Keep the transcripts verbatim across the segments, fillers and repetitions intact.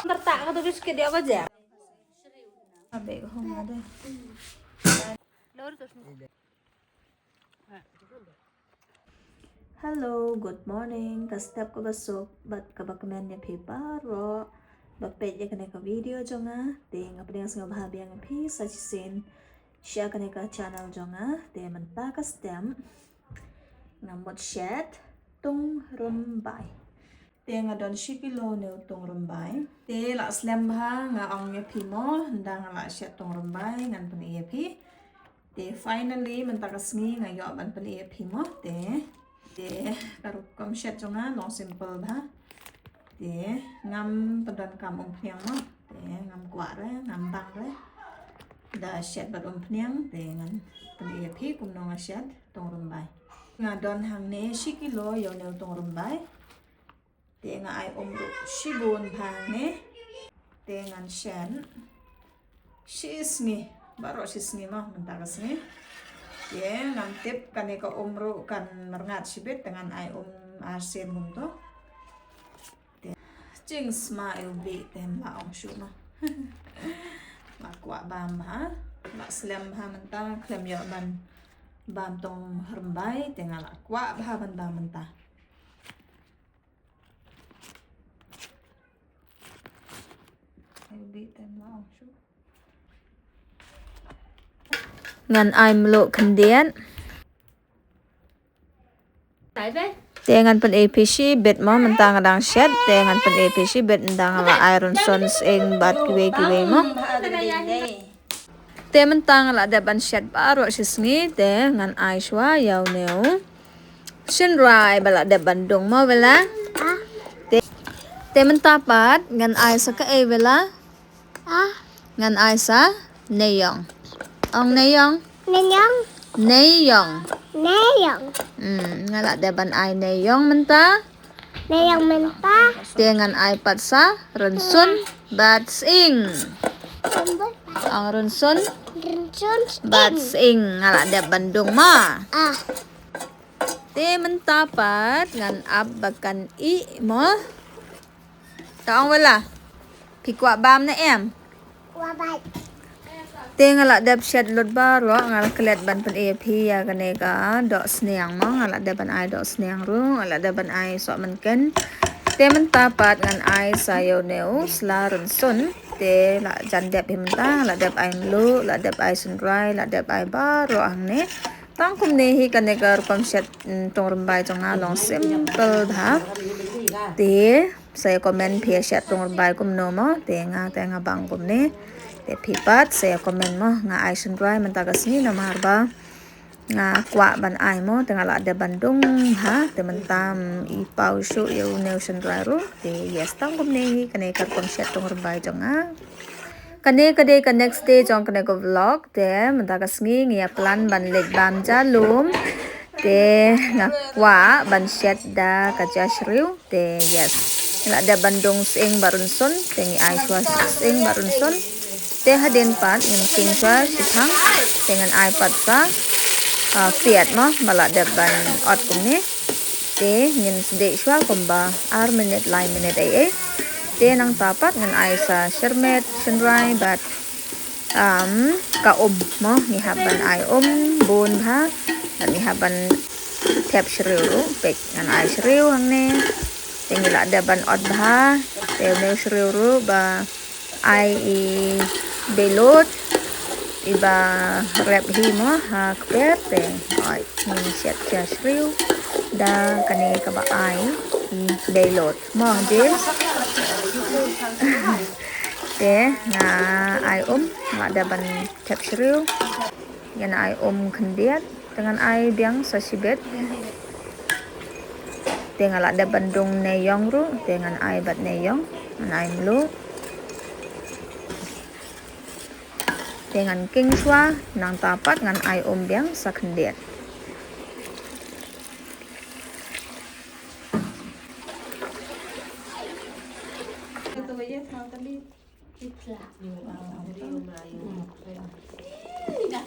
Merta ka tu biskit dia ka je. Abe ko hong ada. Hello, good morning. Ka step kaba suk bad kaba kmen ïa phi baroh ba peit ïa kane ka video jong nga. Te nga pdiang sngewbha biang ïa phi sa shisien sha kane ka channel jong nga. Te mynta ka step nga mut shet tungrymbai. Te nga don shi kilo ne u tungrymbai. Te la slem bha, nga ong ïa phi mo, ynda nga la shet tungrymbai ngan pyni ïa phi. Te finally mynta ka sngi nga ïoh ban pyni ïa phi mo. Te, te ka rukom shet jong nga long simple bha. Te ngam pyndonkam umphniang mo. Te ngam kwah re, ngam bang re da shet bad umphniang. Te ngan pyni ïa phi kumno nga shet tungrymbai. Nga don hangne shi kilo ïa une u tungrymbai. Te nga ai um ruh shibun bha hangne. Te ngan shet shisngi, baroh shisngi mo mynta ka sngi. Te ngam tip kane ka um ruh kan myrngat shibit, te ngan ai um arsien kumto. Te jingsma ïa u bih te ym lah ong shuh mo. La kwah bam bha, la slem bha mynta, khlem ïoh ban bam tungrymbai, te nga la kwah bha ban bam mynta. Ngan ai mluh khyndiat. Te ngan pyni ïa phi shibit mo, mynta nga dang shet, te ngan pyni ïa phi shibit, ynda nga la ai rynsun sying bad kiwei kiwei mo. Te mynta nga la dep ban shet baroh shisngi, te ngan ai shuwa ïa une u shynrai ba la dep ban dung mo, Bella. Te, te mynta pat ngan ai sa kaei, Bella? Ngan ai sa neiïong. Ong neiïong. Neiïong. Neiïong. Neiïong. Hmm, nga la dep ban ai neiïong mynta. Neiïong mynta. Te ngan ai pat sa rynsun bad sying. Ong rynsun. Rynsun bad sying. Nga la dep ban dung mo. Ah. Te mynta pat ngan ap ba kan ih mo. Ka ong Bella. Phi kwah bam ne em? Kwah bam. Te nga la dep shet lut baroh, nga la klet ban pyni ïa phi ïa kane ka doh sniang mo, nga la dep ban ai doh sniang ruh, nga la dep ban ai sohmynken. Te mynta pat ngan ai sa ïa une u sla rynsun. Te la jan dep hi mynta, la dep ai mluh, la dep ai shynrai, la dep ai baroh hangne. Tang kumne hi kane ka rukom shet, mm, tungrymbai jong nga long simple bha. Te sa ïa comment phi ïa shet tungrymbai kumno mo, te nga te nga bang kumne. Te phi pat sa ïa comment mo, nga ai shynrai mynta ka sngi namar ba nga kwah ban ai mo, te nga la dep ban dung ha, te mynta, mm, i paw shuh ïa une u shynrai ruh. Te yes, tang kumne hi kane ka rukom shet tungrymbai jong nga. Kane ka dei ka next day jong kane ka vlog. Te mynta ka sngi ngi ïa plan ban leit bam ja lum. Te nga kwah ban shet da ka ja shriew. Te yes, ngi la dep ban dung sying bad rynsun. Te ngi ai shuwa sying bad rynsun. Te hadien pat ngin king shuwa shithang. Te ngan ai pat sa, ah, piat mo ba la dep ban ot kumne. Te ngin sdih shuwa kumba ar minit lai minit ei ei. Te nangta pat ngan ai sa shyrmet shynrai bad, um, ka um mo, ngi hap ban ai um bun bha. Bad ngi hap ban thep shriew ruh, peit ngan ai shriew hangne. Te ngi la dep ban ot bha. Te une u shriew ruh ba ai i beilot iba rep hi mo ha kper. Te oi, ngin shet ja shriew da kane kaba ai i beilot mo, James. Te nga ai um, nga la dep ban thep shriew. Ngan ai um khyndiat. Te ngan ai biang sa shibit. Te nga la dep ban dung neiïong ruh, te ngan ai bad neiïong, ngan ai mluh. Te ngan king shuwa, nangta pat ngan ai um biang sa khyndiat.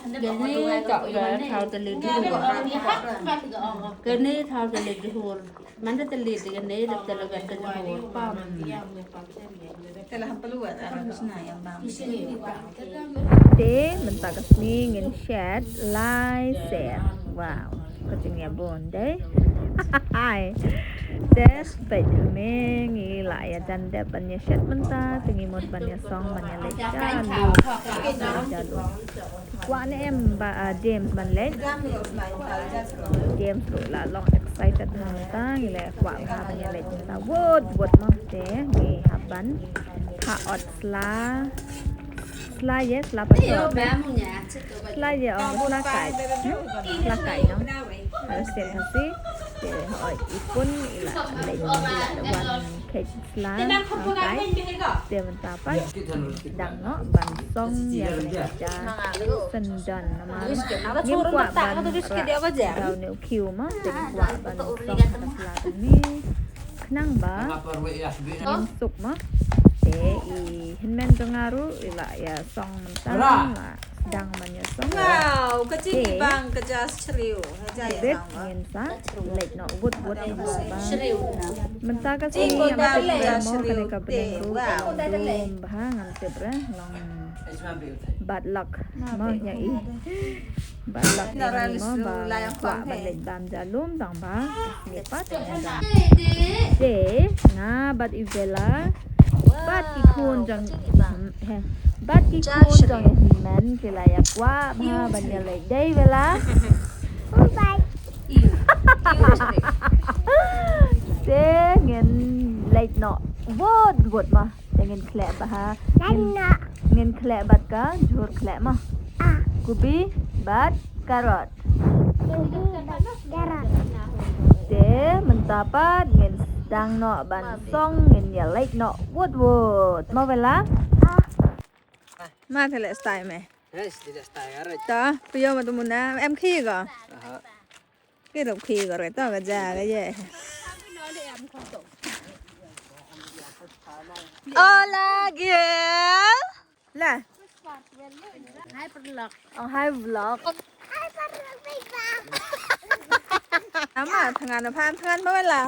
Kane ka, ka thaw tylli jhur. Kane thaw tylli jhur. Man da tylli de kane da tylli ka jhur. Pam. Te mynta ka sngi ngin shet lai set. Wow. Ka jingïabun de. Hai. Te peit mynne ngi la ïa jan dep ban ïa shet mynta, te ngi mut ban ïa song ban ïa leit jalum. Jalum. Kwah ne em ba, ah, James ban leit? James ruh la long excited mynta, ngi la kwah bha ban ïa leit mynta. Wot wot mo, te ngi hap ban phah ot sla. Sla ïa, sla patot. Sla ïa, ong sla kai. Hmm? Sla kai, no? Harus sel hasi. Te hoi ipun ila, ila wan kheit sla, sla kai. Te mynta pat dang noh ban song ïa kane ka ja syndon namar ngim kwah ban rah daw ne u khiew mo, te ngim kwah ban song ha ka sla kane. Khnang ba ngin suk mo. Te i hynmen jong nga ruh i la ïa song mynta, la sdang ban ïa song. Wow, ka jingibang ka ja shriew. Ka ja ïa bit bang, ngin sa leit noh wut wut namar ba mynta ka sngi ngam tip re mo, kane ka bneng ruh ka long dum bha, ngam tip re, long bad luck mo ïa i. Bad luck ïa i mo ba kwah ban leit bam jalum tang ba ka sngi pat. Te nga bad i Vela bad ki khun jong, he, bad ki khun jong i hynmen ki la ïa kwah bha ban ïa leit, dei Vela? Te ngin leit noh wut wut mo. Te ngin khleh bha. Ngin, ngin khleh bad ka jhur khleh mo. Kubi bad karot. Te mynta pat ngin sdang noh ban song, ngin ïa leit noh wut wut mo Vela. Ma te leh stai me. Yes, te leh stai, alright. Ta phi ïoh ma tu muna em khi ko. Ki rup khi ko re to ka ja ka ye. Hola, girl. La. Hi, vlog. Oh, hi, vlog. Ama, thangan apa? Thangan apa la?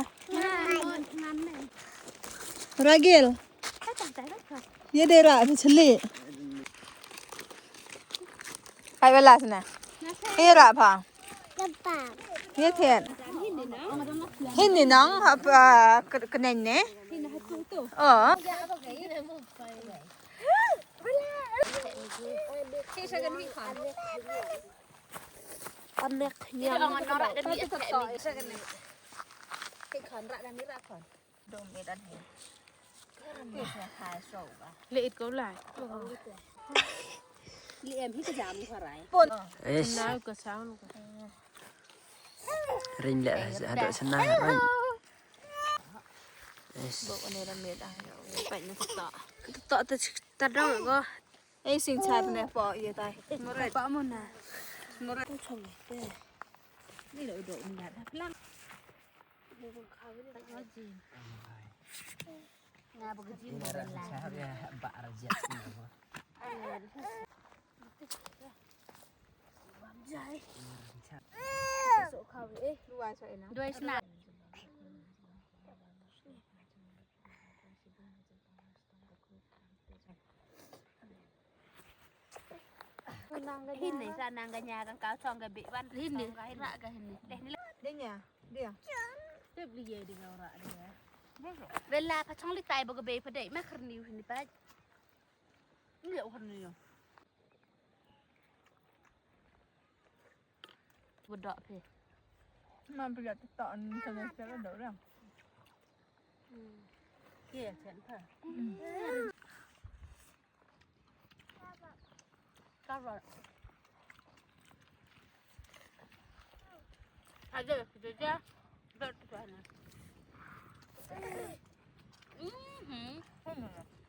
Ragil. Ye dei ra phi chli. Kai wala sna. Ye ra pha. Ye thian. Hin ni nang ha pa knen ne. Oh. Amek nyam. Dum i dan hi. Le it ko lai. Le em hi ka jam ko rai. Pon. Eish. Nau ka sound ko. Ring le hado sana rai. Eish. Bo ko ne ram le dan. Pai ne to. To to ta dong ko. Ei sing chat ne po ye tai. Ngore pa mo na. Ngore to chong te. Ni lo do ni na. Lang. Nga ba ka jin ba la. Ba arjat. Jai. So khawi eh. Duai sna. Hin ni sa nang ka nya kan ka chong ka bi wan. Hin ni ra ka hin ni. Deh ni. Deh nya. Deh. Tep li ye ding ora deh. Bela ka chong li tai ba ka be pa dei ma kharni hin ni pa. Ni ya kharni yo. Wadok phi. Mam phi gat ta an kan ya dok dah. Ye chen pha. Carrot. Ada kerja. Ber tu ana. Mhm.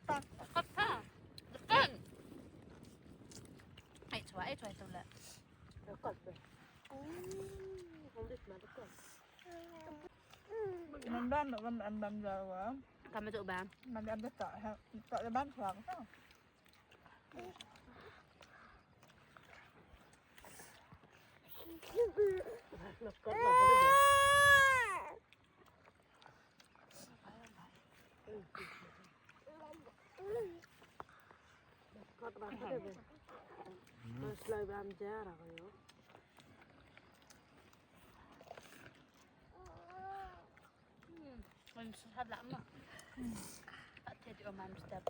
Kata. Dekat. Ai chwa, ai chwa tu la. Dekat. Oh, hombit ma dekat. Nan ban, nan ban ban jawa. Kama tu ban. Nan ban dekat. Tak ban suara. Salak ma. Tak jadi om am step.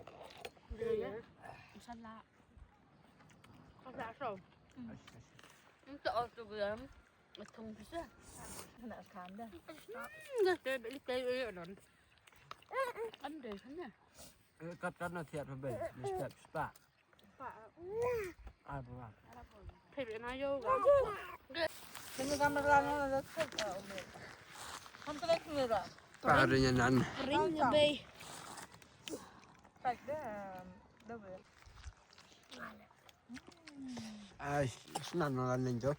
Salak. Salak so. Untuk autogram. Thung bisa. Kena kam dah. Dah saya beli kayu ayo don. Kan deh sana. Kat kat na thiat pha ben. Step spa. Ai ba. Thei bena yo ga. Kami kamera na na. Kam kena kamera. Pare nya nan. Ring ke bay. Ai, snan na lan jo.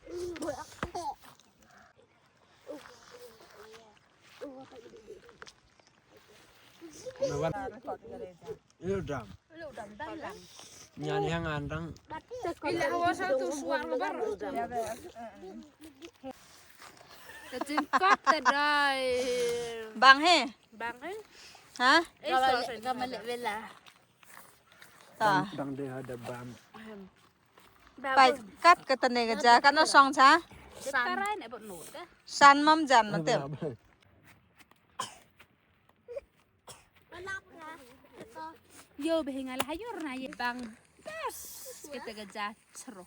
Ilo dam. Nyan yang andang. Ila hawa sa tu suar lebar. Kejengkak tadai. Bang he. Bang he. Ha? Eh, kamalik bela. Ta. Dang deh ada bam. Pai kat ka tane ka ja kan song cha. San. San mam jan ma te. Yo behinga la hayur na ye bang. Bes kita ka ja chro.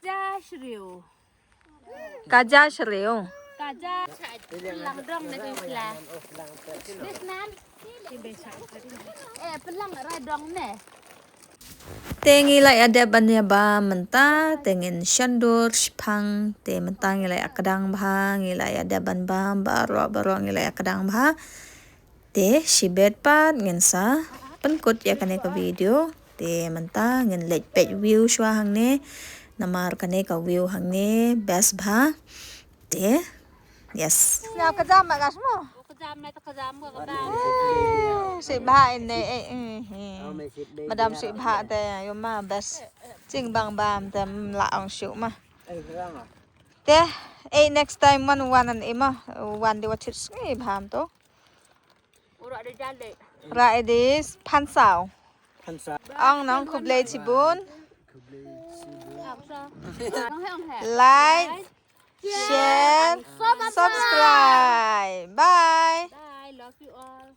Ja shriu. Ka ja shriu. Ka ja lang dong na ka isla. This nan. Eh, pelang rai dong ne. Te ngi la ïa dep ban ïa bam mynta, te ngin shon dur shiphang, te mynta ngi la ïa kdang bha, ngi la ïa dep ban bam baroh baroh ngi la ïa kdang bha. Te shibit pat ngin sa pynkut ïa kane ka video. Te mynta ngin leit peit view shuwa hangne. Namar kane ka view hangne best bha. Te yes. Nga ka jam ma ka smo. Sibha ine eh. Madam sibha te yo ma best. Ching bang bam te la ong shu ma. Te eh next time man wan an ima wan de wa chit sngi bam to. Ra edis phansaw. Ong nong khublei chibun. Like, share, subscribe. Bye. Bye. Love you all.